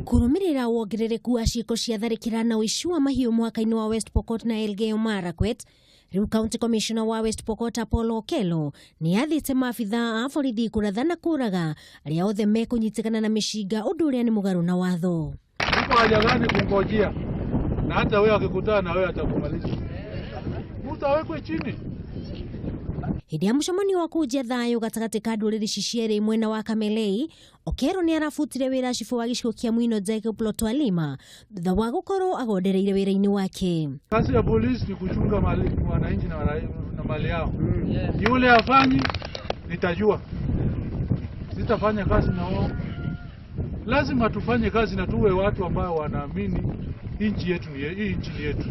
Kũrũmĩrĩra wongerereku wa ciĩko cia tharĩkĩra na ũici wa mahiũ mũhaka-inĩ wa West Pokot na Elgeyo Marakwet, rĩu County Commissioner wa West Pokot Apollo Okello nĩ athĩte maabithaa a borithi kũratha na kũraga arĩa othe mekũnyitĩkana na mĩcinga, ũndũ ũrĩa nĩ mũgarũ na watho. Iko haja gani kungojea? Na hata wewe akikutana na wewe atakumaliza. Mtu awekwe chini. Hĩndĩ ya mũcemanio wa kũnjia thayũ gatagatĩ ka ndũrĩrĩ ici cierĩ mwena wa Kamelei, Okello nĩ arabutire wĩra cibũ wa gĩcigo kĩa Mwino Jacob Lotwalima thutha wa gũkorwo agondereire wĩra-inĩ wake. Kazi ya polisi ni kuchunga mali wananchi na mali yao. Yule hafanyi nitajua. Sitafanya kazi na wao. Lazima tufanye kazi na tuwe watu ambao wanaamini nchi yetu ni hii nchi ni yetu.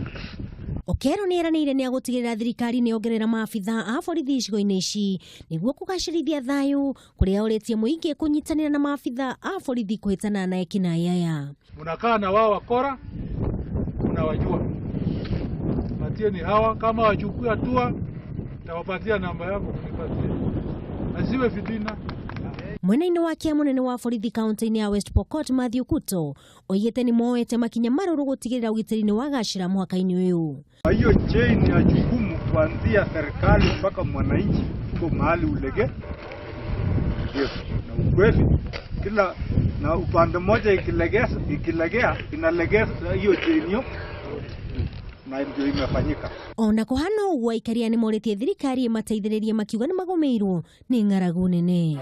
Okello nĩ eranĩire nĩ agũtigĩrĩra thirikari nĩ ongerera maabithaa a borithi icigo-inĩ ici nĩguo kũgacĩrithia thayũ, kũrĩa orĩtie mũingĩ kũnyitanĩra na maabithaa a borithi kũhĩtana na ekinaĩ aya. Mnakaa na wao wakora, mnawajua. Patie ni hawa, kama wachukue hatua, tawapatia namba yako mnipatie. Asiwe fitina. Mwena-inĩ wake mũnene wa borithi kaunti-inĩ ya West Pokot Mathew Kuto oigĩte nĩ moete makinya marũrũ gũtigĩrĩra ũgitĩri nĩ wagacĩra mũhaka-inĩ ũyũ. Kwa hiyo chain ya jukumu kuanzia serikali mpaka mwananchi iko mahali ulege. Ndio. Na ukweli kila na upande mmoja ikilegea inalegeza hiyo chain hiyo, na ndio imefanyika. Ona kũhana ũguo, aikaria nĩ morĩtie thirikari ĩmateithĩrĩrie makiuga nĩ magũmĩirwo nĩ ng'aragu nene.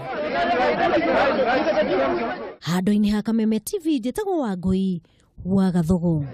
Handũ-inĩ ha Kameme TV, njĩtagwo Wangũi wa Gathogo.